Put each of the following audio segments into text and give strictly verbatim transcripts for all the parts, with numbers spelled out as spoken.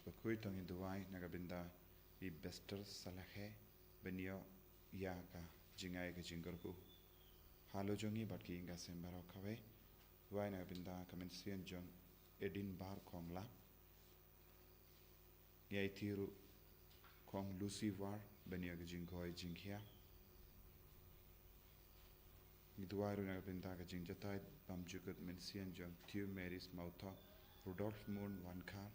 Bakhuid, to ngin duwai na ka bynta i Bester Salakhe ban ïoh ïa ka jingai ka jingkyrkhu. Halor jong ngi bad ki ïing ki sem baroh kawei. Duwai na ka bynta ka mynsiem jong Edin Bar Khongla. Ngi aiti ruh Khong Lucy War ban ïoh ka jingkhuid jingkhia. Ngi duwai ruh na ka bynta ka jingjatai bymjukut mynsiem jong Theomeris Mawthoh, Rudolf Moon Wankhar,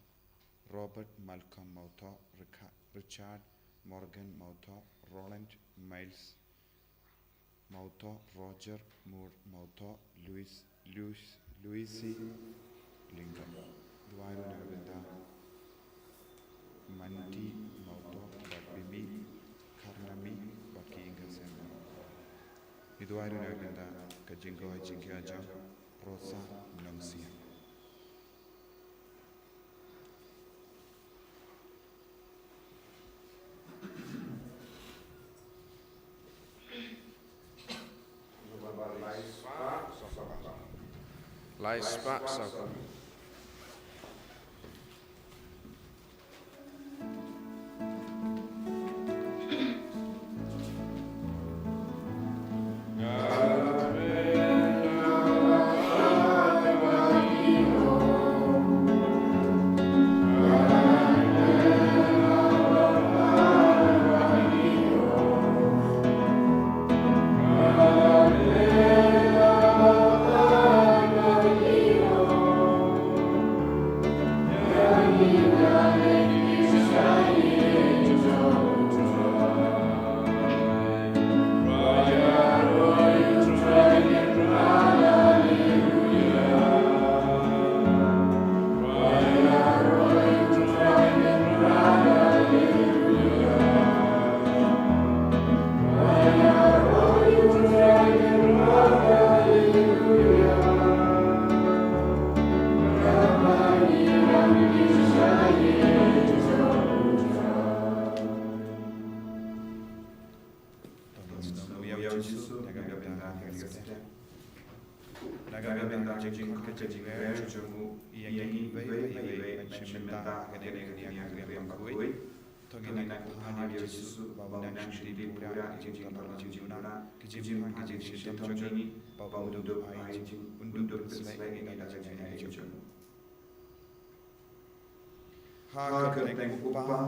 Robert Malcolm Mawthoh, Rikha-, Richard Morgan Mawthoh, Roland Miles Mawthoh, Roger Moore Mawthoh, Louis, Louis, Louis Lincoln. Duwai ruh na ka bynta Manti Mawthoh bad Bimi Kharnami bad ki ïing ki sem. Ngi duwai ruh na ka bynta ka jingkhuid jingkhia jong Rosa Nongsian. Lai spah saw. Na ka bynta ka jingkhot ka jingler jong u ïa ngi iwei pa iwei, ban shim bynta ha kane ka dei ka liang bakhuid. To ngin nang kyrpad ïa u Jisu ba un nang shim dei pura ka jingtyrwa jingduna, ka jingpang ka jingshitom jong ngi, ba un dup ai jing, un dup pynsleh ïa ngi da ka jingaiei jong u. Ha ka kyrteng u Kpa,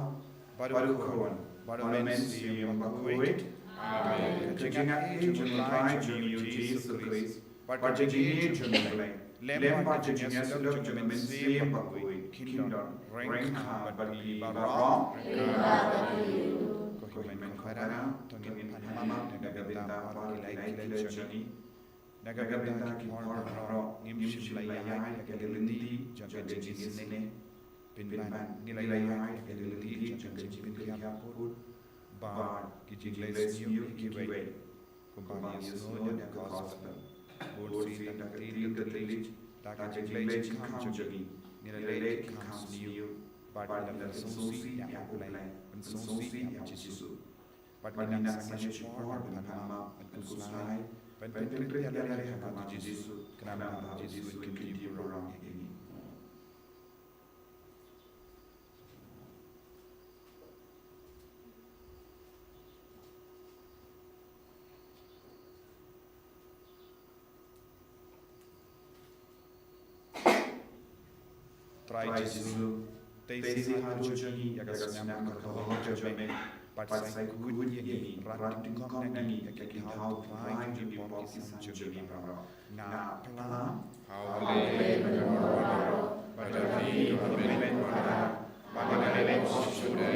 bad u Khun, bad u Mynsiem Bakhuid. Amen. Ka jingaiei jong u Trai jong ngi u Jisu Khrist, bad ka jingïeit jong u Blei, lem bad ka jingïasyllok jong u Mynsiem Bakhuid, kin don ryngkat bad phi baroh. Ko hynmen ko para, to ngin pan map na ka bynta ki lai ki leit jong ngi. Na ka bynta ki por baroh ngim shym la ïaid ha ka lynti jong ka jingisynei. Pynban ngi la ïaid ha ka lynti jong ka jingpynkhiah pud bad ki jingleit sniew ïa kiwei. Kumba ngi ïohsngew na ka gospel, bun sien da ka ktien ka thylliej, da ka jingleit jingkham jong ngi, ngi la leit ki kham sniew bad ngi la pynsngewsih ïa U Blei, pynsngewsih ïa U Jisu. Bad ngi nang sngewsih por ban pan map, ban khuslai, ban pynrit ïaleh ha khmat U Jisu, khnang ba U Jisu un kyntiew burom ïa ngi. Trai Jisu, te shi ha jong ngi ïa ka snam kordor jong me, bad sa khuid ïa ngi, rat tyngkong na ngi ïa ki thaw trai jong ki pop ki sam jong ngi baroh. Nga pla. Hawei, bad ka hynmen ko para, bad ka jingleit sniew,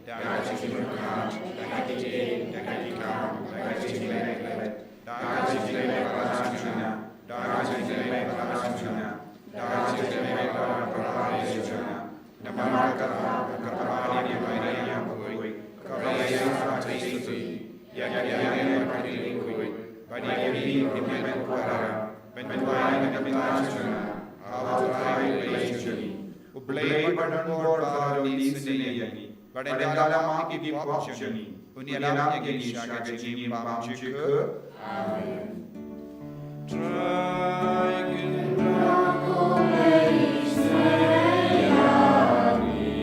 da ka jingkyrkhu, da ka jingkam, da ka jingleit leit, da ka jingleit para jong nga, da ka jingleit para jong nga, da ka jingleit para para jong nga. Namar kata, kyrpad ïa ngi, Maria bakhuid, kaba ïaishah ha Jisu, ïa ki angel bad ki riewkhuid, bad ïa ngi ki hynmen ko para, ban duwai na ka bynta jong nga ha U Trai U Blei jong ngi. U Blei uba don bor ba un isynei ïa ngi, bad un ïalam ïa ki pop jong ngi, un ïalam ïa ngi sha ka jingim bymjukut. Amen. Trai Kynrad, ko isynei ïa ngi.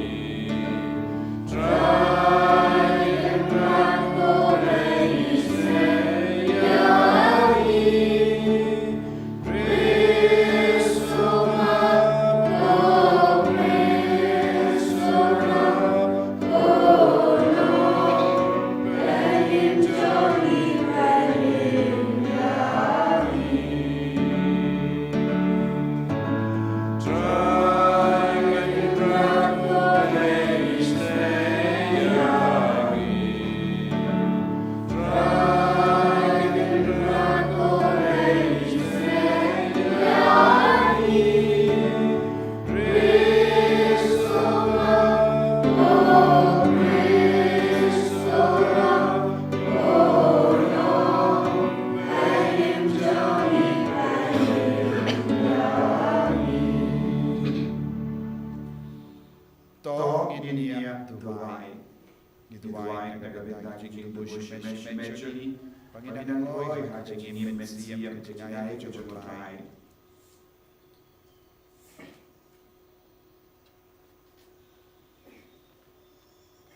Duwai na ka bynta jong ki bunshimet shimet jong ngi, ba ngin nang roi ha ka jingim mynsiem ka jingaiei jong U Trai.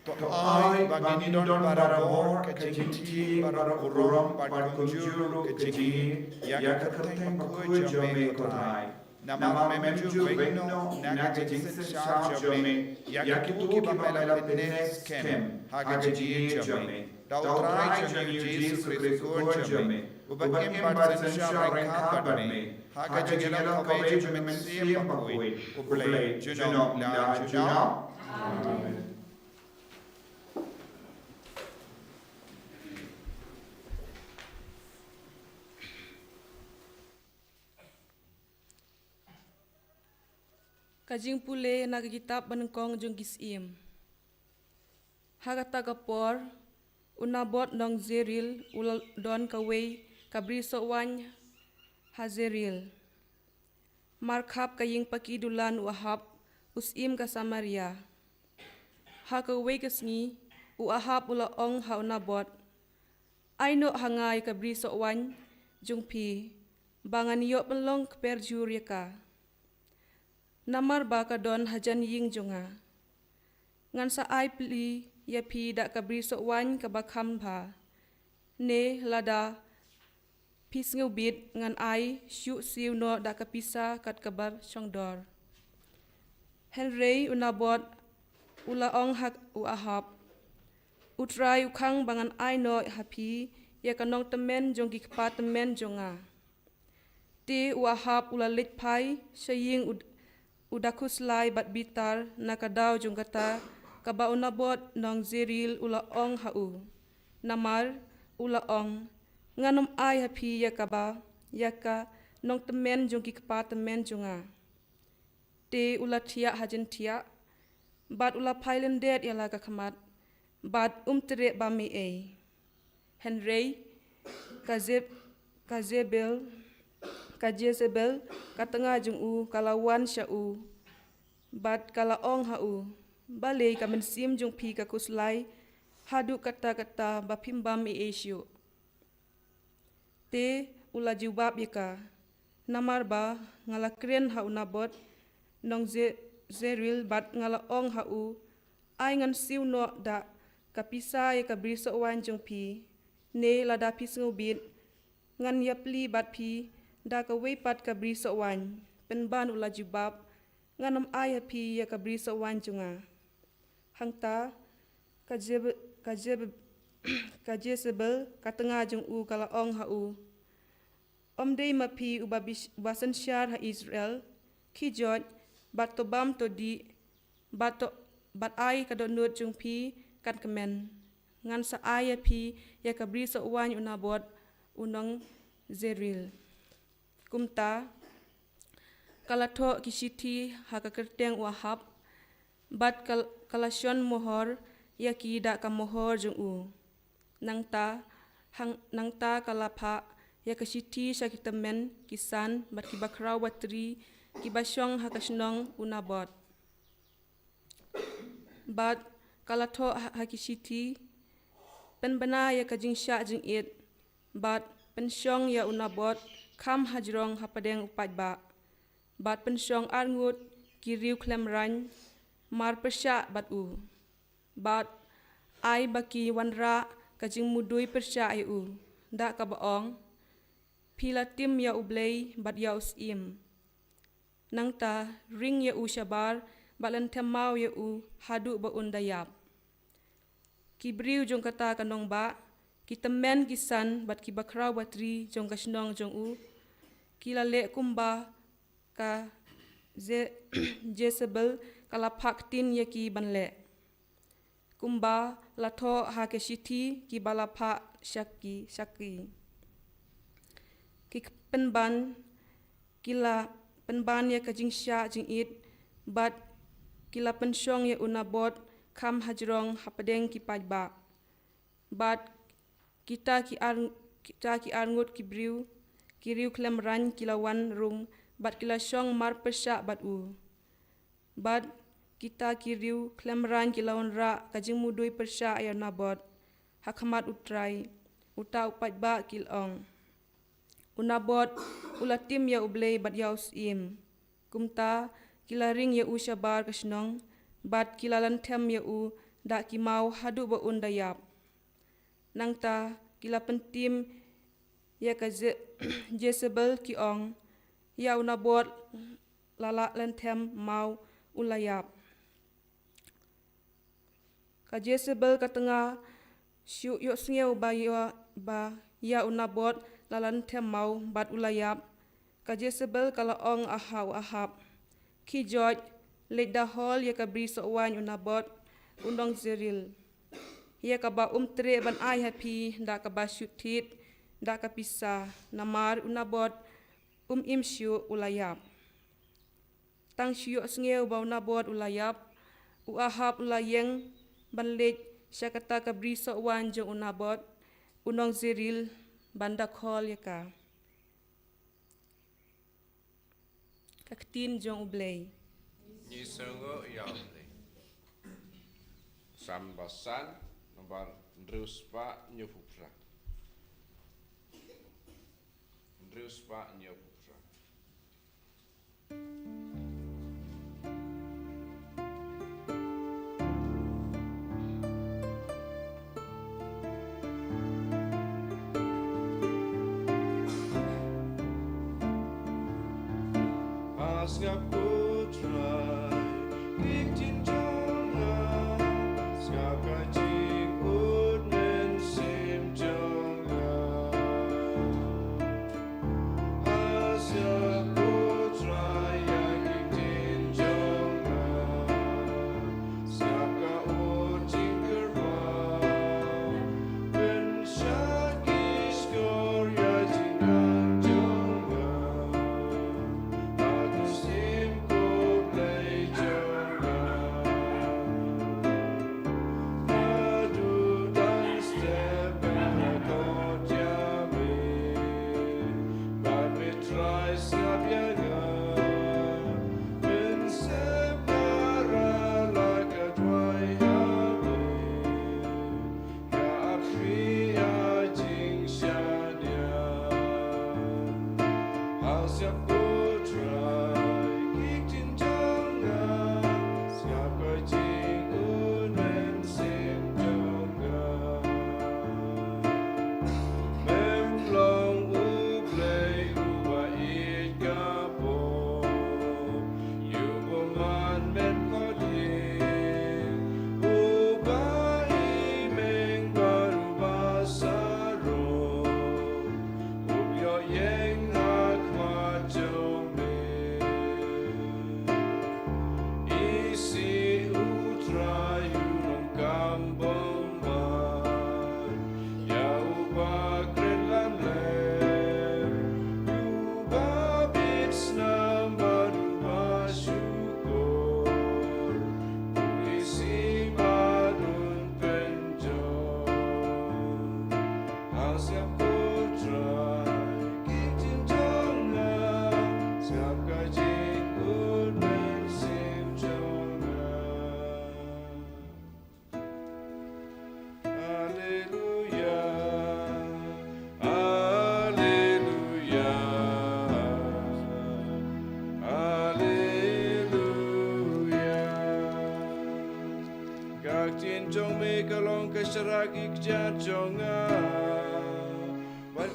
To ai ba ngin don barabor ka jingthied barabor bad kumjuh ruh ka jingïeit ïa ka kyrteng bakhuid jong me, ko Trai. Namar mem ju weng noh na ka jingsynshar jong me ïa kito kiba me la pyneh skhem ha ka jingïeit jong me. Da U Trai jong ngi U Jisu Khrist u Khun jong me, uba im bad synshar ryngkat bad me ha ka jingïalap kawei jong U Mynsiem Bakhuid, U Blei, junom la junom. Amen. Ka jingpule na ka kitab banyngkong jong ki Syiem. Ha kata ka por, u Nabot nong Jezreel u la don kawei ka brisoh waiñ ha Jezreel, markhap ka ïing paki dulan u Ahab, u syiem ka Samaria. Ha kawei ka sngi, u Ahab u la ong ha u Nabot, "Ai noh ha nga ïa ka brisoh waiñ jong phi, ba ngan ïoh pynlong kper jur ïa ka. Namar ba ka don hajan ïing jong nga. Ngan sa ai plie ïa phi da ka brisoh waiñ kaba kham bha. Ne lada phi sngewbit ngan ai shuh siew noh da ka pisa kat kaba shongdor." Hynrei u Nabot u la ong ha u Ahab, "U Trai u khang ba ngan ai noh ha phi ïa ka nongtymmen jong ki kpa tymmen jong nga." Te u Ahab u la leit phai sha ïing u, u da khuslai bad bitar na ka daw jong kata kaba u Nabot nong Jezreel u la ong ha u. Namar u la ong, "Ngan ym ai ha phi ïa kaba, ïa ka nongtymmen jong ki kpa tymmen jong nga." Te u la thiah ha jingthiah, bad u la phai lyndet ïa la ka khmat, bad um treh bam ei ei. Hynrei ka Jeb-, ka Jebel, ka Jezebel, ka tnga jong u, ka la wan sha u, bad ka la ong ha u, "Balei ka mynsiem jong phi ka khuslai haduh katta katta ba phim bam ei ei shuh?" Te u la jubab ïa ka, "Namar ba nga la kren ha u Nabot nong Ze-, Jezreel bad nga la ong ha u, 'Ai ngan siew noh da ka pisa ïa ka brisoh waiñ jong phi, ne lada phi sngewbit ngan ïa plie bad phi da kawei pat ka brisoh waiñ.'" Pynban u la jubab, "Ngan ym ai ha phi ïa ka brisoh waiñ jong nga." Hangta ka Jebe-, ka Jebe-, ka Jezebel, ka tnga jong u, ka la ong ha u, "Ym dei ma phi uba bish-, uba synshar ha Israel? Khie joit bad to bam to dih, bad to, bad ai ka dohnud jong phi kan kmen. Ngan sa ai ïa phi ïa ka brisoh waiñ u Nabot u nong Jezreel." Kumta ka la thoh ki shithi ha ka kyrteng u Ahab, bad ka, ka la shon mohor ïa ki da ka mohor jong u. Nangta, hang, nangta ka la phah ïa ka shithi sha ki tymmen, ki san, bad ki bakhraw batri, kiba shong ha ka shnong u Nabot. Bad ka la thoh ha, ha ki shithi, "Pynbna ïa ka jingshah jingit, bad pynshong ïa u Nabot kham hajrong hapdeng u paidbah, bad pynshong arngut ki riewklemrain mar pyrshah bad u, bad ai ba ki wanrah ka jingmudui pyrshah ïa u, da kaba ong, 'Phi la tim ïa U Blei bad ïa u syiem.' Nangta ring ïa u shabar, bad lynthem maw ïa u haduh ba un da ïap." Ki briew jong kata ka nongbah, ki tymmen ki san, bad ki bakhraw batri jong ka shnong jong u, ki la leh kumba ka Je-, Jezebel ka la phah ktien ïa ki ban leh, kumba la thoh ha ki shithi kiba la phah sha ki, sha ki. Ki pynban, ki la pynban ïa ka jingshah jingit, bad ki la pynshong ïa u Nabot kham hajrong hapdeng ki paidbah. Bad kita ki ar-, kita ki arngut ki briew, ki riewklemrain ki la wan rung, bad ki la shong mar pyrshah bad u. Bad Kita ki riew khlem rain ki la wanrah ka jingmudui pyrshah ïa u Nabot ha khmat u Trai, uta u paidbah ki la ong. U Nabot u la tim ïa U Blei bad ïa u Syiem. Kumta ki la ring ïa u shabar ka shnong, bad ki la lynthem ïa u da ki maw haduh ba un da ïap. Nangta ki la pyntim ïa ka Je-, Jezebel, ki ong, ïa u Nabot la la lynthem maw, u la ïap. Ka Jezebel ka tnga shuh ïohsngew ba ïa, ba ïa u Nabot la lynthem maw bad u la ïap. Ka Jezebel ka la ong ha u Ahab, khie joit, leit da hol ïa ka brisoh waiñ u Nabot u nong Jezreel, ïa kaba um treh ban ai ha phi da kaba shu thied da ka pisa, namar u Nabot um im shuh, u la ïap. Tang shu ïohsngew ba u Nabot u la ïap, u Ahab u la ïeng ban leit sha kata ka brisoh waiñ jong u Nabot u nong Jezreel ban da khol ïa ka. Ka ktien jong U Blei. Ngi sngewnguh ïa U Blei. Salm ba san, nambar hynriew spah hynñiewphew phra. Hynriew spah hynñiewphew phra. Sngap ko Trai, ki ktien jong nga, sngap ka jingud mynsiem jong nga. Alleluia, alleluia, alleluia. Ka ktien jong me ka long ka sharak ïa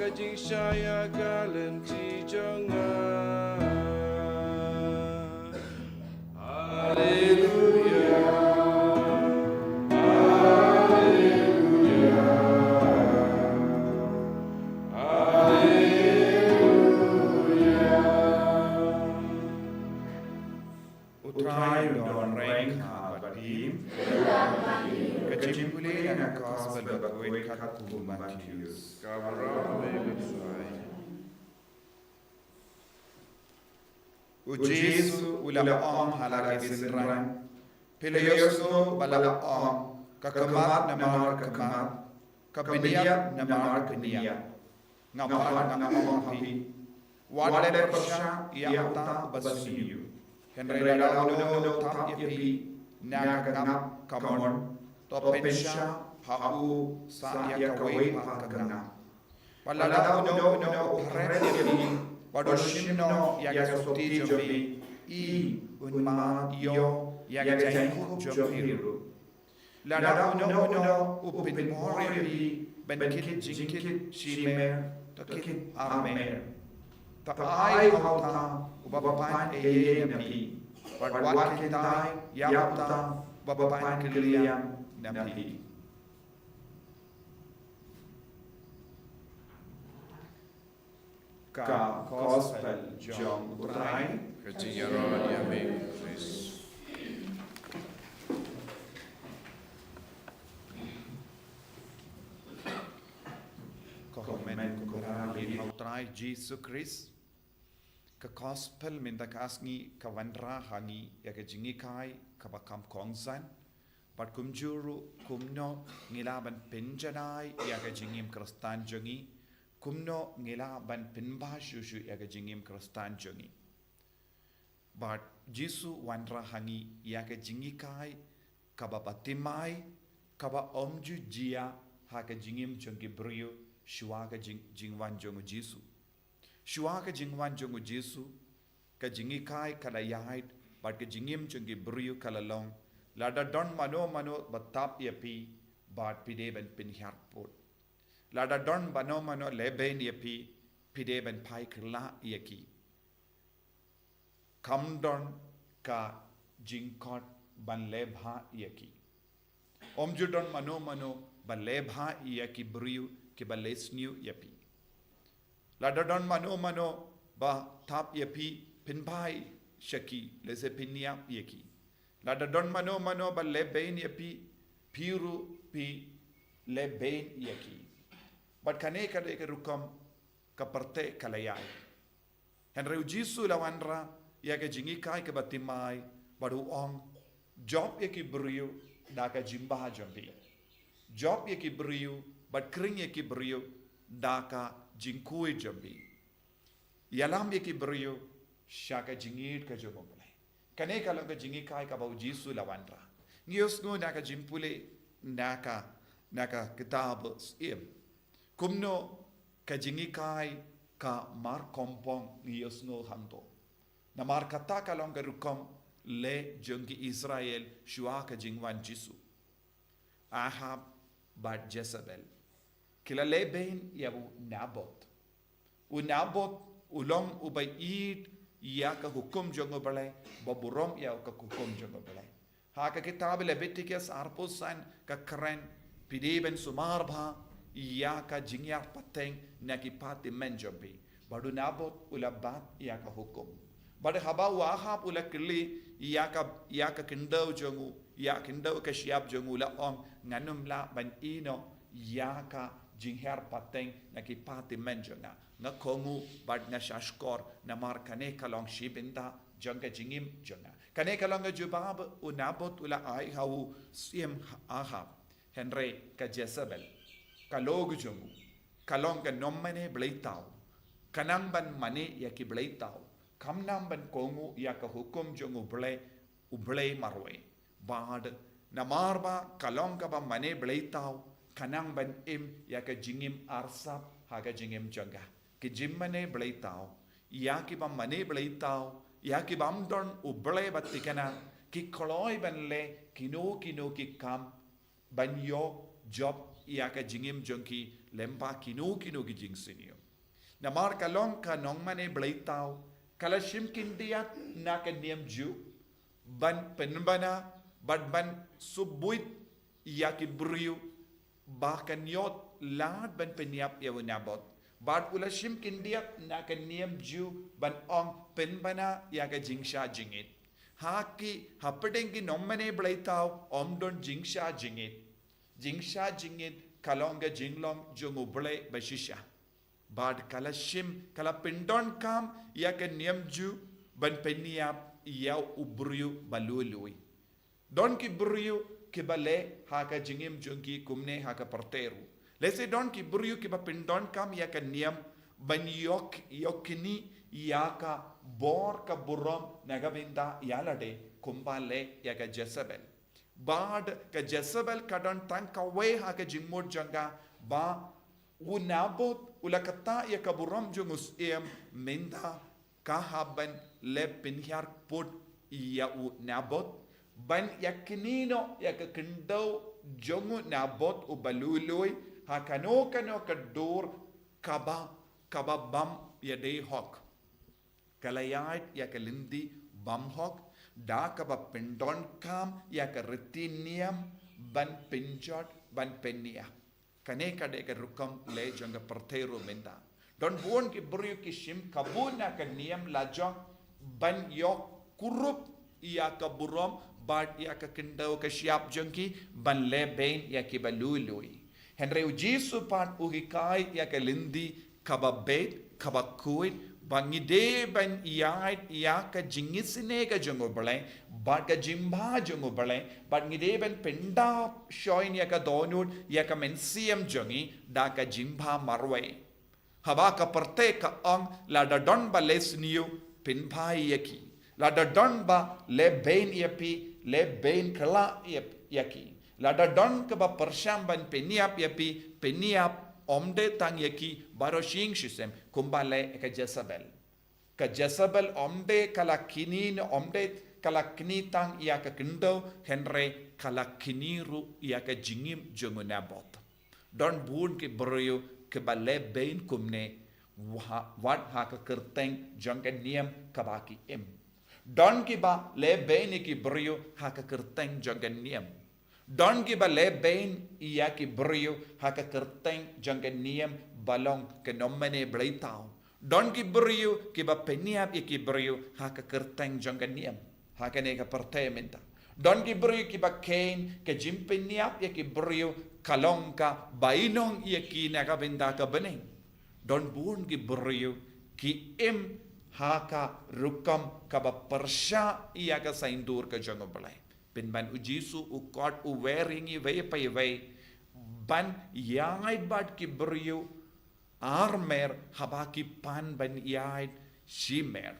ka jingshai ïa ka lynti jong nga. Alleluia. Alleluia. Alleluia. U Trai un don ryngkat bad phi. Ka jingpule na ka gospel bakhuid katkum u Mathaios. Ka bynta ba U Trai. U Jisu u la ong ha la ki synran, phi la ïohsngew ba la ong, ka khmat namar ka khmat, ka bniah namar ka bniah. Nga pat nga ong ha phi, wat leh pyrshah ïa uta uba sniew, hynrei lada uno uno u thap ïa phi, na ka ngap kamon, to pynshah ha u sa ïa kawei pat ka ngap. Bad lada uno uno u pyrkhat ïa phi bad u shim noh ïa ka sotti jong phi, i un mad ïoh ïa ka jingkup jong phi ruh. Lada uno uno u pynmor ïa phi ban kit jingkit shimer, to kit armer. To ai ha uta uba pan eiei na phi, bad wat kyntait ïa uta uba pan kylliang na phi. Ka Gospel jong U Trai. Ka jingïaroh ïa me Khrist. Ka hynmen ka hynmen ha U Trai Jisu Khrist. Ka Gospel mynta ka sngi ka wanrah ha ngi ïa ka jinghikai kaba kham kongsan. Bad kumjuh ruh kumno ngi lah ban pynjanai ïa ka jingim Khristan jong ngi, kumno ngi lah ban pynbha shuh shuh ïa ka jingim Khristan jong ngi. Bad Jisu wanrah ha ngi ïa ka jinghikai kaba baptismai, kaba ym ju jia ha ka jingim jong ki briew shuwa ka jing, jingwan jong u Jisu. Shuwa ka jingwan jong u Jisu, ka jinghikai ka la ïaid, bad ka jingim jong ki briew ka la long, lada don mano mano ba tap ïa phi, bad phi dei ban pynhiar pud. Lada don mano mano lehbeiñ ïa phi, phi dei ban phai kylla ïa ki. Kam don ka jingkot ban lehbha ïa ki. Ym ju don mano mano ba lehbha ïa ki briew kiba leh sniew ïa phi. Lada don mano mano ba tap ïa phi, pynbha sha ki, lehse pynïap ïa ki. Lada don mano mano ba lehbeiñ ïa phi, phi ruh phi lehbeiñ ïa ki. Bad kane ka dei ka rukom ka pyrthei ka la ïaid. Hynrei u Jisu u la wanrah ïa ka jinghikai kaba baptismai, bad u ong, jop ïa ki briew da ka jingbha jong phi. Jop ïa ki briew, bad khring ïa ki briew da ka jingkhuid jong phi. Ïalam ïa ki briew sha ka jingïeit ka jong U Blei. Kane ka long ka jinghikai kaba u Jisu u la wanrah. Ngi ïohsngew na ka jingpule na ka, na ka kitab Syiem. Kumno ka jinghikai ka markongpong ngi ïohsngew hangto. Namar kata ka long ka rukom leh jong ki Israel shuwa ka jingwan Jisu. Ahab bad Jezebel ki la lehbeiñ ïa u Naboth. U Naboth u long uba ïeit ïa ka hukum jong U Blei, ba burom ïa ka hukum jong U Blei. Ha ka kitab Lebitikos arphew san ka kren, phi dei ban sumar bha ïa ka jingïar pateng na ki phad tymmen jong phi. Bad u Naboth u la bat ïa ka hukum. Bad haba u Ahab u la kylli ïa ka, ïa ka khyndew jong u, ïa khyndew ka shyiap jong u, u la ong, ngan ym lah ban ïehnoh ïa ka jingïar pateng na ki phad tymmen jong nga. Nga kohnguh bad nga shahshkor, namar kane ka long shi bynta jong ka jingim jong nga. Kane ka long ka jubab u Naboth u la ai ha u Syiem Ahab. Hynrei ka Jezebel, ka lok jong u, ka long ka nongmane bleithaw. Ka nang ban mane ïa ki bleithaw. Kam nang ban kohnguh ïa ka hukum jong U Blei, U Blei marwei. Bad namar ba ka long kaba mane bleithaw, ka nang ban im ïa ka jingim arsap ha ka jingim jong ka. Ki jingmane bleithaw, ïa kiba mane bleithaw, ïa ki bym don U Blei ba thikna, ki kloi ban leh kino kino ki kam ban ïoh jop ïa ka jingim jong ki lyngba kino kino ki jingsniew. Namar ka long ka nongmane bleithaw, ka la shim khyndiat na ka niam Jiw ban pynbna bad ban submit ïa ki briew ba kan ïoh lad ban pynïap ïa u Naboth. Bad u la shim khyndiat na ka niam Jiw ban ong pynbna ïa ka jingshah jingit. Ha ki, hapdeng ki nongmane bleithaw ym don jingshah jingit. Jingshah jingit ka long ka jinglong jong U Blei ba shisha. Bad ka la shim, ka la pyndonkam ïa ka niam Jiw ban pynïap ïa u briew ba lui lui. Don ki briew kiba leh ha ka jingim jong ki kumne ha ka pyrthei ruh. Lehse don ki briew kiba pyndonkam ïa ka niam ban ïoh, ïoh kynnoh ïa ka bor ka burom na ka bynta ïa lade, kumba leh ïa ka Jezebel. Bad ka Jezebel ka don tang kawei ha ka jingmut jong ka, ba u Naboth u la ktah ïa ka burom jong u syiem, mynta ka hap ban leh pynhiar put ïa u Naboth, ban ïa knieh noh ïa ka khyndew jong u Naboth uba lui lui ha kano kano ka dur kaba, kaba bym ïadei hok. Ka la ïaid ïa ka lynti bymhok da kaba pyndonkam ïa ka riti niam ban pynjot, ban pynïap. Kane ka dei ka rukom leh jong ka pyrthei ruh mynta. Don bun ki briew ki shim kabu na ka niam lajong ban ïoh kurup ïa ka burom bad ïa ka khyndew ka shyiap jong ki, ban leh beiñ ïa kiba lui lui. Hynrei u Jisu pat u hikai ïa ka lynti kaba beit, kaba khuid, ba ngi dei ban ïaid ïa ka jingisynei ka jong u Blei bad ka jingbha jong u Blei, bad ngi dei ban pyndap shoi ïa ka dohnud ïa ka mynsiem jong ngi da ka jingbha marwei. Haba ka pyrthei ka ong lada don ba leh sniew, pynbha ïa ki. Lada don ba leh beiñ ïa phi, leh beiñ kylla ïa, ïa ki. Lada don kaba pyrshang ban pynïap ïa phi, pynïap, ym dei tang ïa ki baroh shi ïing shi sem, kumba leh ka Jezebel. Ka Jezebel ym dei ka la knieh, ym dei ka la knieh tang ïa ka khyndew, hynrei ka la knieh ruh ïa ka jingim jong u Naboth. Don bun ki briew kiba leh beiñ kumne, wa-, wat ha ka kyrteng jong ka niam kaba ki im. Don kiba leh beiñ ïa ki briew ha ka kyrteng jong ka niam. Don kiba leh beiñ ïa ki briew ha ka kyrteng jong ka niam ba long ka nongmane bleitaw. Don ki briew kiba pynïap ïa ki briew ha ka kyrteng jong ka niam. Ha kane ka pyrthei mynta, don ki briew kiba kheiñ ka jingpynïap ïa ki briew ka long ka bainong ïa ki na ka bynta ka bneng. Don bun ki briew ki im ha ka rukom kaba pyrshah ïa ka saiñdur ka jong u Blei. Pynban u Jisu u khot u wer ïa ngi iwei pa iwei ban ïaid bad ki briew armer haba ki pan ban ïaid shimer.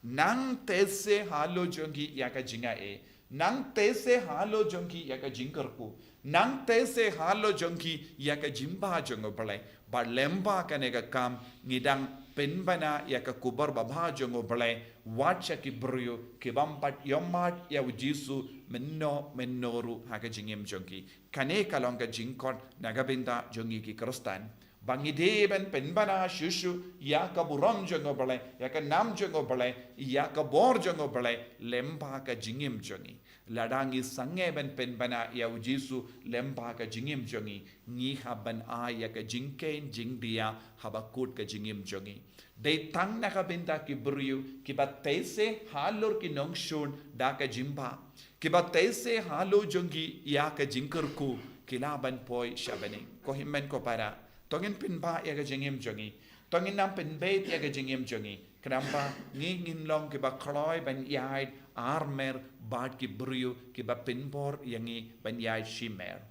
Nang teh seh halor jong ki ïa ka jingai. Nang teh seh halor jong ki ïa ka jingkyrkhu. Nang teh seh halor jong ki ïa ka jingbha jong u Blei. Bad lyngba kane ka kam ngi dang pynbna ïa ka khubor babha jong u Blei wat sha ki briew ki bym pat ïohmad ïa u Jisu mynno mynno ruh ha ka jingim jong ki. Kane ka long ka jingkhot na ka bynta jong ngi ki Khristan. Ba ngi dei ban pynbna shuh shuh ïa ka burom jong u Blei, ïa ka nam jong u Blei, ïa ka bor jong u Blei lyngba ka jingim jong ngi. Lada ngi sangeh ban pynbna ïa u Jisu lyngba ka jingim jong ngi, ngi hap ban ai ïa ka jingkheiñ jingdiah haba kut ka jingim jong ngi. Dei tang na ka bynta ki briew kiba teh seh halor ki nongshun da ka jingbha. Kiba teh seh halor jong ki ïa ka jingkyrkhu, ki lah ban poi sha bneng. Ko hynmen ko para, to ngin pynbha ïa ka jingim jong ngi. To ngin nang pynbeit ïa ka jingim jong ngi. Khnang ba ngi ngin long kiba kloi ban ïaid armer bad ki briew kiba pynbor ïa ngi ban ïaid shimer.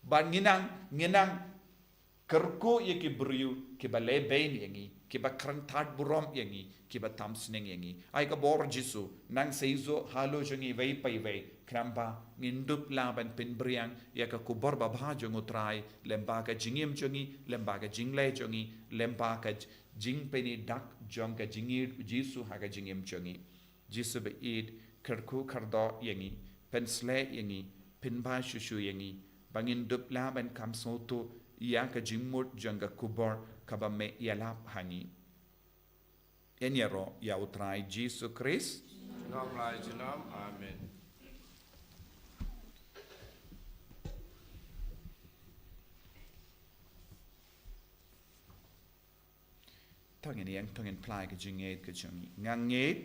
Bad ngin nang, ngin nang kyrkhu ïa ki briew kiba leh beiñ ïa ngi, kiba kren tad burom ïa ngi, kiba tam sneng ïa ngi. Ai ka bor Jisu nang seisoh halor jong ngi iwei pa iwei, khnang ba ngin dup lah ban pynphriang ïa ka khubor babha jong u Trai lyngba ka jingim jong ngi, lyngba ka jingleh jong ngi, lyngba ka j-, jingpyni dak jong ka jingïeit u Jisu ha ka jingim jong ngi. Jisu ba ïeit, kyrkhu kyrdoh ïa ngi, pynshlei ïa ngi, pynbha shuh shuh ïa ngi, ba ngin dup lah ban kham sngewthuh ïa ka jingmut jong ka khubor kaba me ïalap ha ngi. Yn ïaroh ïa u Trai Jisu Khrist. Long lai junom. Amen. To ngin ïeng, to ngin phla ïa ka jingngeit ka jong ngi. Nga ngeit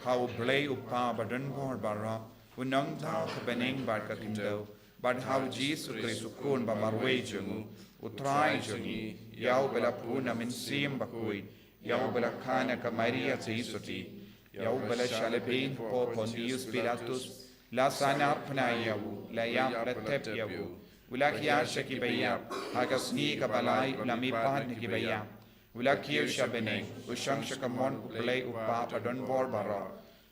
ha U Blei U Kpa ba don bor baroh, u nongthaw ka bneng bad ka khyndew, bad ha U Jisu Khrist u Khun ba marwei jong u, U Trai jong ngi, ïa uba la pun na Mynsiem Bakhuid, ïa uba la kha na ka Maria Theisotti, ïa uba la shah lehbeiñ hapoh Pontius Pilatus, la sahnarphna ïa u, la ïap, la thep ïa u, u la hiar sha ki baïap, ha ka sngi kaba lai u la mihpat na ki baïap, u la kiew sha bneng, u shong sha ka mon U Blei U Kpa ba don bor baroh.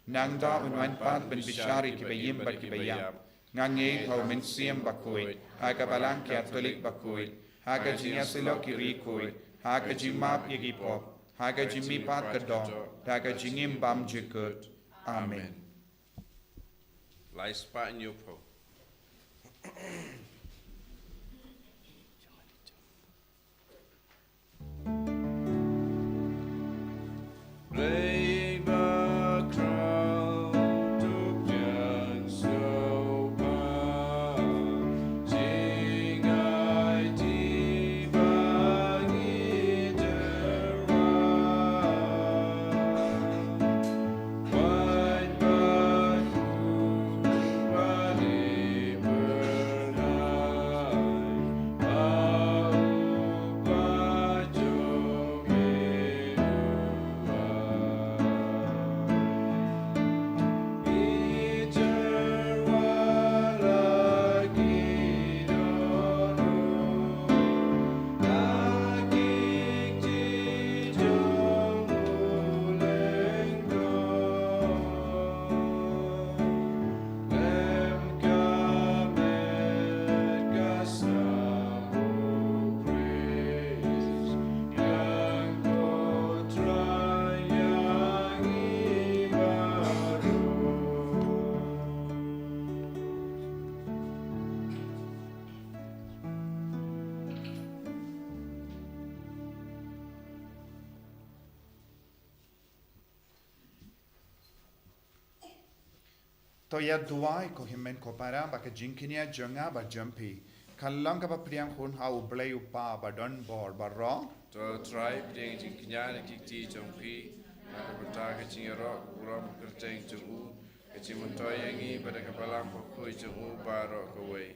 Nangta un wan pat ban bishar ïa kiba im bad kiba ïap. Nga ngeit ha u Mynsiem Bakhuid, ha ka Balang Katholik bakhuid, ha ka jingïasyllok ki riewkhuid, ha ka jingmap ïa ki pop, ha ka jingmihpat ka doh, ha ka jingim bymjukut. Amen. Lai spah ñiew phew. To ïa duwai ko hynmen ko para ba ka jingkñia jong nga bad jong phi kan long kaba pdiang hun ha U Blei U Kpa ba don bor baroh. To Trai, pdiang jingkñia na ki kti jong phi na ka bynta ka jingïaroh ka burom kyrteng jong u, ka jingmyntoi ïa ngi bad ka Balang Bakhuid jong u baroh kawei.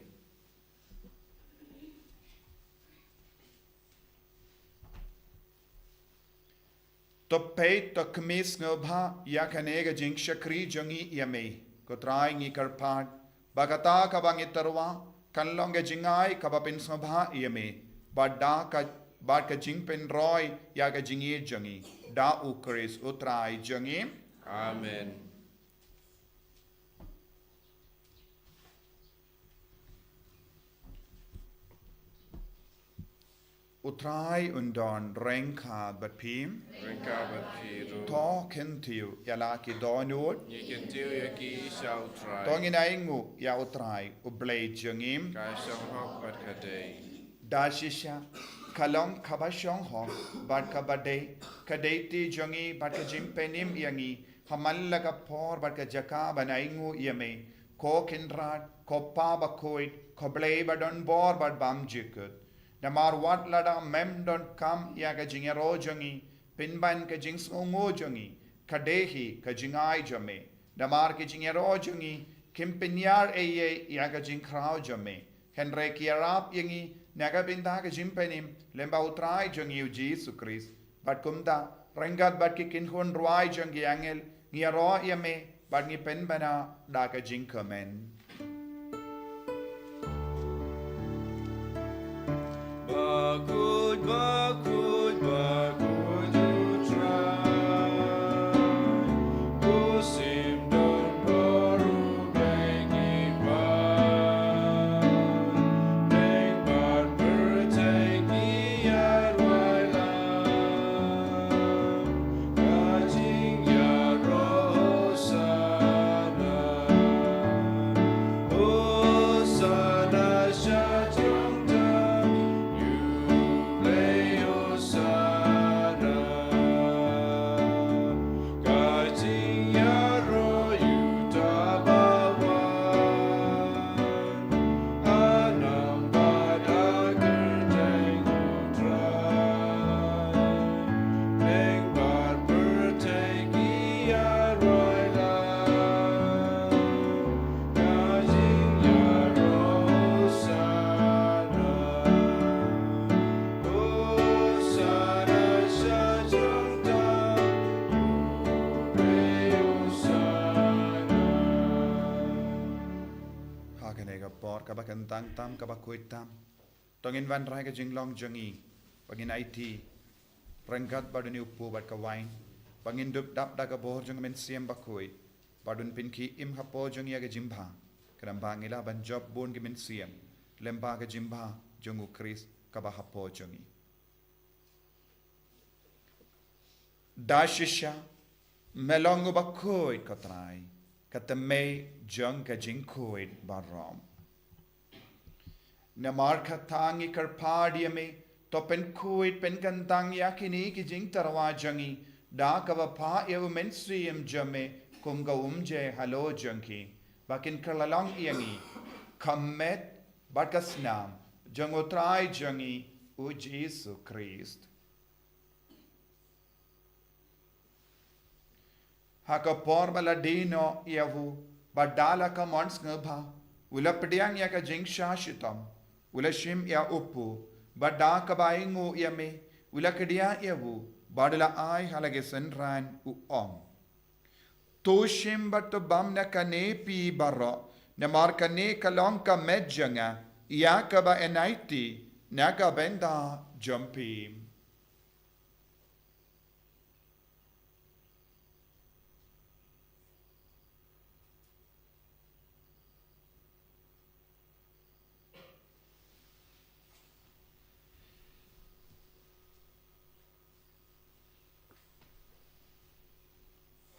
To peit, to khmih sngewbha ïa kane ka jingshakri jong ngi ïa me. Ko Trai, ngi kyrpad ba kata kaba ngi tyrwa kan long ka jingai kaba pynsngewbha ïa me, bad da ka, bad ka jingpynroi ïa ka jingïeit jong ngi, da U Khrist U Trai jong ngi. Amen. U Trai un don ryngkat bad phi. Ryngkat bad phi ruh. To kyntiew ïa la ki dohnud. Ngi kyntiew ïa ki sha U Trai. To ngin ainguh ïa U Trai U Blei jong ngi. Ka shong hok bad ka dei. Da shisha ka long kaba shong hok bad kaba dei ka dei kti jong ngi bad ka jingpynim ïa ngi ha man la ka por bad ka jaka ban ainguh ïa me, ko Kynrad, ko Pa Bakhuid, ko Blei ba don bor bad bymjukut. Namar wat lada mem donkam ïa ka jingïaroh jong ngi pynban ka jingsngewnguh jong ngi ka dei hi ka jingai jong me. Namar ki jingïaroh jong ngi kim pynïar ei ei ïa ka jingkhraw jong me, hynrei ki ïarap ïa ngi na ka bynta ka jingpynim lyngba U Trai jong ngi U Jisu Khrist. Bad kumta, ryngkat bad ki kynhun rwai jong ki angel, ngi ïaroh ïa me bad ngi pynbna da ka jingkmen. Bakhuid, bakhuid, bakhuid U Trai, u sim don bor, u Blei ngi pan, bad pyrthei ki ïa rwai lang. Ka jingïaroh Hosana, Hosana sha jrong tam, ïa U Blei Hosana. Ka jingïaroh ïa uta ba wan. Ha kane ka por kaba kyntang tam, kaba khuid tam, to ngin wanrah ka jinglong jong ngi, ba ngin aiti ryngkat bad une u kpu bad ka wain, ba ngin dup dap da ka bor jong ka Mynsiem Bakhuid, ba un pynkhie im hapoh jong ngi ïa ka jingbha. Khnang ba ngi lah ban jop bun ki mynsiem lyngba ka jingbha jong u Khrist kaba hapoh jong ngi. Da shisha, me long uba khuid, ko Trai, ka tymmen jong ka jingkhuid baroh. Namar kata ngi kyrpad ïa me, to pynkhuid pynkyntang ïa kine ki jingtyrwa jong ngi da kaba phah ïa u Mynsiem jong me kum ka umjai halor jong ki, ba kin kylla long ïa ngi ka met bad ka snam jong u Trai jong ngi u Jisu Khrist. Ha ka por ba la die noh ïa u, bad da la ka mon sngewbha, u la pdiang ïa ka jingshah shitom, u la shim ïa u pud, bad da kaba ainguh ïa me, u la kdiah ïa u, bad u la ai ha la ki synran, u ong: To shim bad to bam na kane phi baroh, namar kane ka long ka met jong nga, ïa kaba yn aiti na ka bynta jong phi.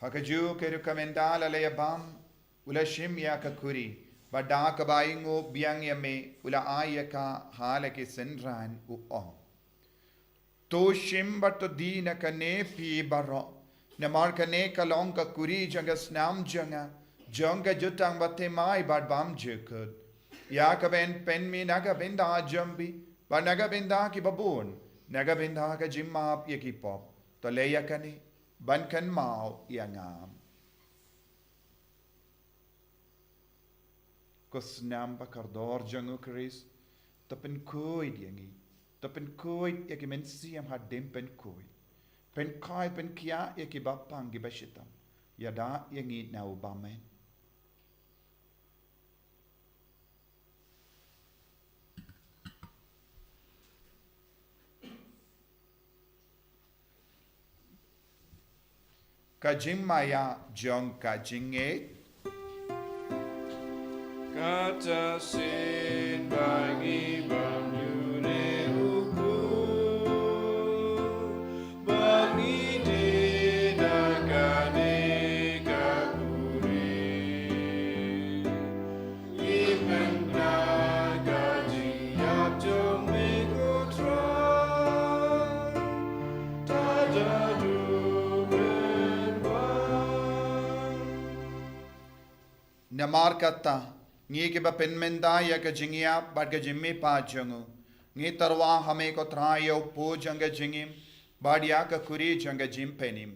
Ha kajuh ka rukom ynda la ïa bam, u la shim ïa ka khuri, bad da kaba ainguh biang ïa me, u la ai ïa ka ha la ki synran, u ong: To shim bad to die na kane phi baroh, namar kane ka long ka khuri jong ka snam jong nga, jong ka jutang bathymmai bad bymjukut, ïa kaba yn pynmih na ka bynta jong phi bad na ka bynta kiba bun, na ka bynta ka jingmap ïa ki pop. To leh ïa kane ban kynmaw ïa nga. Ko snam ba kordor jong u Khrist, to pynkhuid ïa ngi, to pynkhuid ïa ki mynsiem hadien pynkhuid, pynkhuid pynkhiah ïa kiba pang kiba shitom, ïada ïa ngi na u bymman. Ka jingmaïa jong ka jingngeit. Kata shisien ba ngi bam ïa une u khun, ba ngi die na kane ka khuri. Namar kata, ngi kiba pynmynta ïa ka jingïap bad ka jingmihpat jong u, ngi tyrwa ha me ko Trai ïa u pud jong ka jingim, bad ïa ka khuri jong ka jingpynim.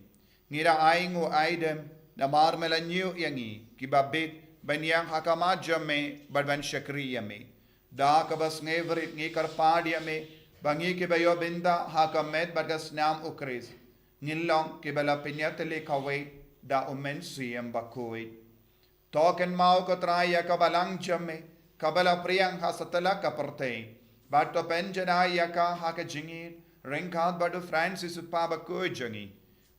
Ngi da ainguh aidem, namar me la ñiew ïa ngi, kiba bit, ban ïeng ha khmat jong me, bad ban shakri ïa me. Da kaba sngewrit ngi kyrpad ïa me, ba ngi kiba ïoh bynta ha ka met bad ka snam u Khrist, ngin long kiba la pynïatylli kawei da u Mynsiem Bakhuid. To kynmaw ko Trai ïa ka balang jong me, kaba la phriang ha satlak ka pyrthei. Bad to pynjanai ïa ka ha ka jingïeit, ryngkat bad u Francis u Papa bakhuid jong ngi,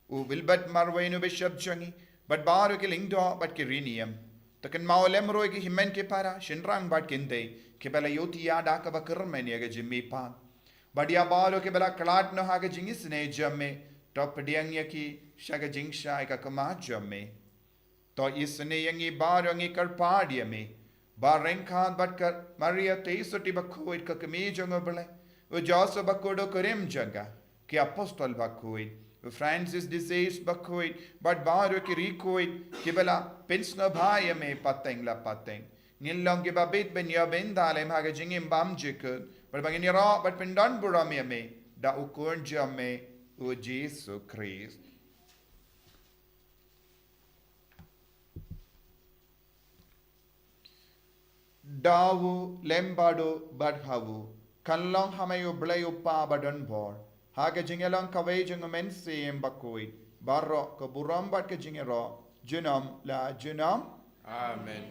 u Wilbert Marwein u Bishop jong ngi, bad baroh ki lyngdoh bad ki riewniam. To kynmaw lem ruh ïa ki hynmen ki para, shynrang bad ki kynthei, kiba la ïohthiah da kaba kyrmen ïa ka jingmihpat. Bad ïa baroh kiba la khlad noh ha ka jingisynei jong me, to pdiang ïa ki sha ka jingshai ka khmat jong me. To isynei ïa ngi baroh, ngi kyrpad ïa me, ba ryngkat bad ka Maria Theisotti bakhuid ka kmie jong u Blei, u Joseph bakhuid u kurim jong ka, ki apostol bakhuid, u Francis de Sales bakhuid, bad baroh ki riewkhuid kiba la pynsngewbha ïa me pateng la pateng, ngin long kiba bit ban ïoh bynta lem ha ka jingim bymjukut, bad ba ngin ïaroh bad pyndonburom ïa me da u Khun jong me, u Jisu Khrist. Da u, lem bad u, bad ha u, kan long ha me u Blei u Kpa badonbor, ha ka jingïalong kawei jong u Mynsiem Bakhuid, baroh ka burom bad ka jingïaroh, junom la junom. Amen.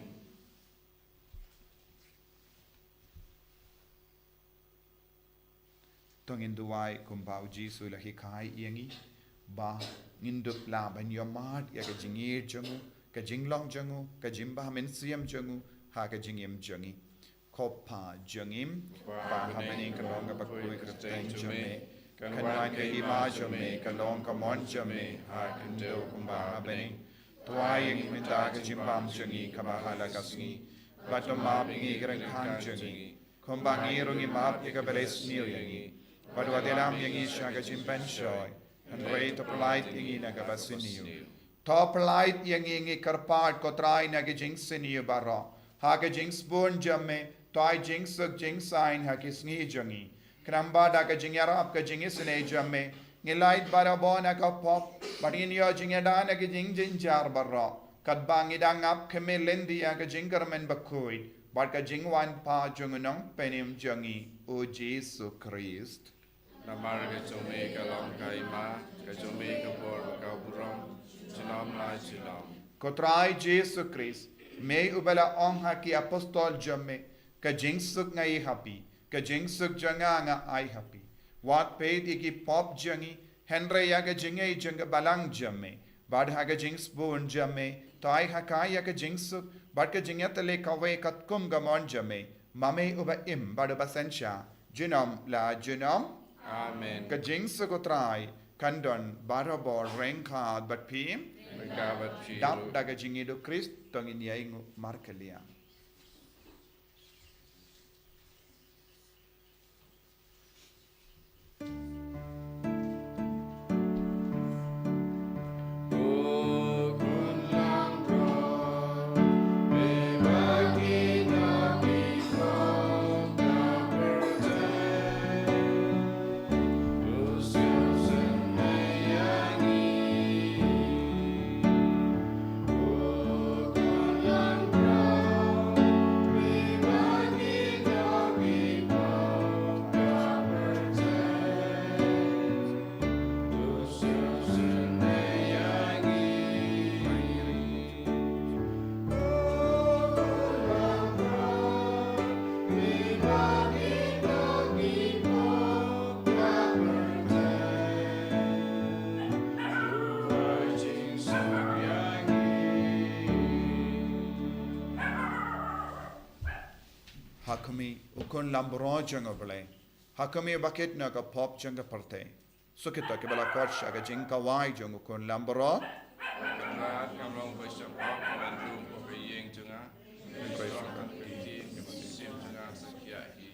To ngin duwai kumba u Jisu u la hikai ïa ngi, ba ngin dup lah ban ïohmad ïa ka jingïeit jong u, ka jinglong jong u, ka jingbha mynsiem jong u, ha ka jingim jong ngi. Ko Pa jong ngi ba ha bneng, ka long ka bakhuid ka kyrteng jong me. Kan wan ka hima jong me, ka long ka mon jong me ha khyndew kumba ha bneng. To ai ïa ngi mynta ka jingbam jong ngi kaba ha la ka sngi. Bad to map ïa ngi ki ryngkang jong ngi, kumba ngi ruh ngi map ïa kiba la isniew ïa ngi. Bad wat ïalam ïa ngi sha ka jingpynshoi, hynrei to pyllait ïa ngi na kaba sniew. To pyllait ïa ngi, ngi kyrpad ko Trai, na ki jingsniew baroh, ha ka jingsbun jong me. To ai jingsuk jingsaiñ ha ki sngi jong ngi. Khnang ba da ka jingïarap ka jingisynei jong me, ngin lait barabor na ka pop bad ngin ïoh jingïada na ki jingjynjar baroh, katba ngi dang ap khmih lynti ïa ka jingkyrmen bakhuid bad ka jingwan pat jong u Nongpynim jong ngi, u Jisu Khrist. Namar ka jong me ka long ka hima, ka jong me ka bor bad ka burom, junom la junom. Ko Trai Jisu Khrist, me uba la ong ha ki apostol jong me, ka jingsuk nga ai ha phi, ka jingsuk jong nga nga ai ha phi. Wat peit ïa ki pop jong ngi, hynrei ïa ka jingngeit jong ka balang jong me. Bad ha ka jingsbun jong me, to ai ha ka ïa ka jingsuk bad ka jingïatylli kawei katkum ka mon jong me, ma me uba im bad uba synshar, junom la junom. Amen. Ka jingsuk u Trai kan don barabor ryngkat bad phi. Ryngkat bad phi ruh. Dap da ka jingïeit u Khrist, to ngin ïainguh markylliang. Ha khmih, u khun lambaroh jong U Blei. Ha khmih, bakit na ka pop jong ka pyrthei. Suk ïa kita kiba la khot sha ka jingkawei jong u khun lambaroh. Kynrad, ngam long ba shah pop ban lum ha ka ïing jong nga. Hynrei sa kawei ka ktien ka mynsiem jong nga sa khiah hi.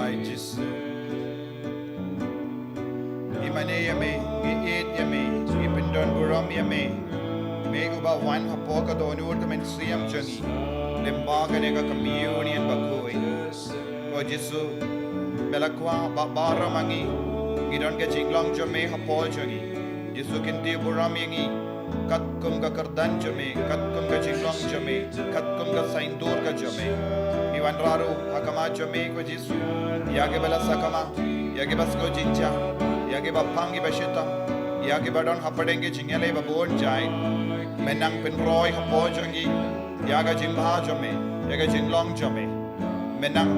Ai Jisu. Ngi mane ïa me, ngi ïeit ïa me, ngi pyndon burom ïa me. Me uba wan hapoh ka dohnud ka mynsiem jong ngi lyngba kane ka communion bakhuid. Ko Jisu, me la kwah ba baroh ma ngi ngi don ka jinglong jong me hapoh jong ngi. Jisu, kynti burom ïa ngi katkum ka kyrdan jong me, katkum ka jinglong jong me, katkum ka saiñdur ka jong me. Ngi wanrah ruh ha khmat jong me ko Jisu, ïa kiba la sakma, ïa kiba sngewjynjar, ïa kiba pang kiba shitom, ïa kiba don hapdeng ki jingïaleh babun jait. Me nang pynroi hapoh jong ngi ïa ka jingbha jong me, ïa ka jinglong jong me. Me nang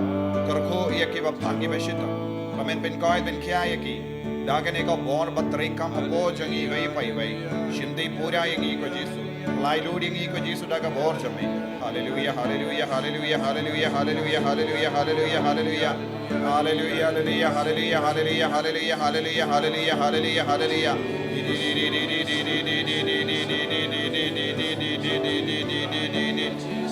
kyrkhu ïa kiba pang kiba shitom, ba men pynkoit pynkhia ïa ki da kane ka bor ba treikam hapoh jong ngi iwei pa iwei. Shim dei pura ïa ngi ko Jisu. Lai lut ïa ngi ko Jisu da ka bor jong me. Haleluia, haleluia, haleluia, haleluia, haleluia, haleluia, haleluia, haleluia. Haleluia, haleluia, haleluia, haleluia, haleluia, haleluia, haleluia, haleluia, haleluia.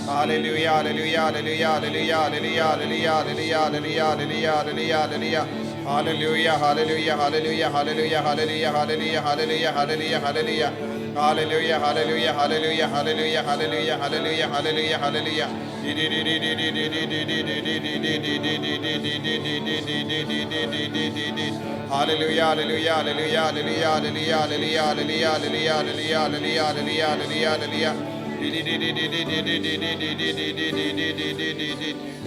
Haleluia, haleluia, haleluia, haleluia, haleluia, haleluia, haleluia, haleluia, haleluia. Haleluia, haleluia, haleluia, haleluia, haleluia, haleluia, haleluia, haleluia. Haleluia, haleluia, haleluia, haleluia, haleluia, haleluia, haleluia, haleluia. Haleluia, haleluia, haleluia, haleluia, haleluia, haleluia, haleluia, haleluia, haleluia, haleluia, haleluia.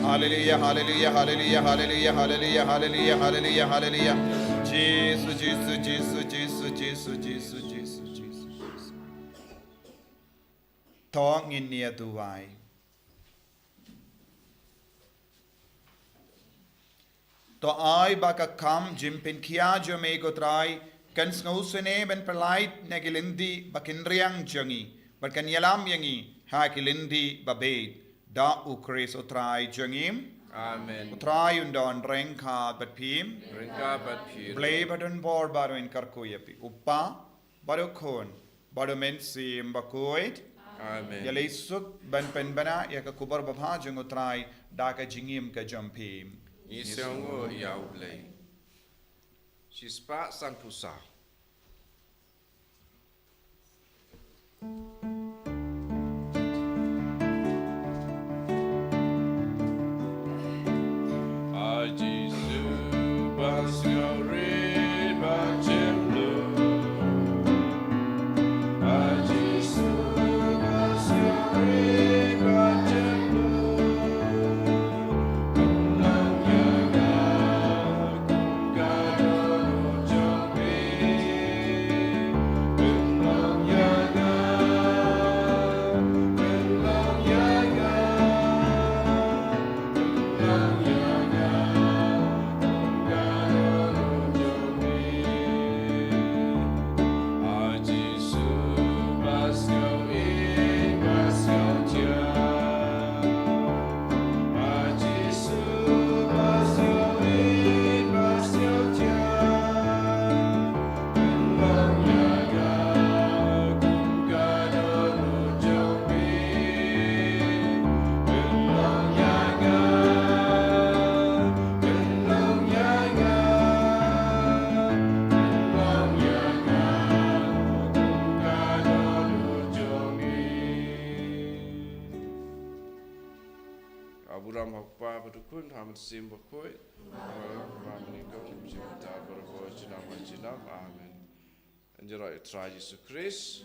Haleluia, haleluia, haleluia, haleluia, haleluia, haleluia, haleluia, haleluia, haleluia. Jisu, Jisu, Jisu, Jisu, Jisu, Jisu, Jisu, Jisu, Jisu. To ngin ïa duwai. To ai ba ka kam jingpynkhia jong me ko Trai kan sngewsynei ban pyllait na ki lynti ba kynriang jong ngi, bad kan ïalam ïa ngi ha ki lynti ba beit. Da U Khrist U Trai jong ngi. Amen. U Trai un don ryngkat bad phi. Ryngkat bad phi. Blei ba don bor baroh un kyrkhu ïa phi. U Kpa, bad U Khun, bad U Mynsiem Bakhuid. Amen. Ïaleh suk ban pynbna ïa ka khubor babha jong U Trai da ka jingim ka jong phi. Ngi sngewnguh ïa U Blei. Shispah sanphew saw. Ka burom ha U Kpa bad U Khun, ha U Mynsiem Bakhuid. Ba mynnyngkong, mynta bad barabor, junom ha junom. Amen. Ngi ïaroh ïa U Trai Jisu Khrist.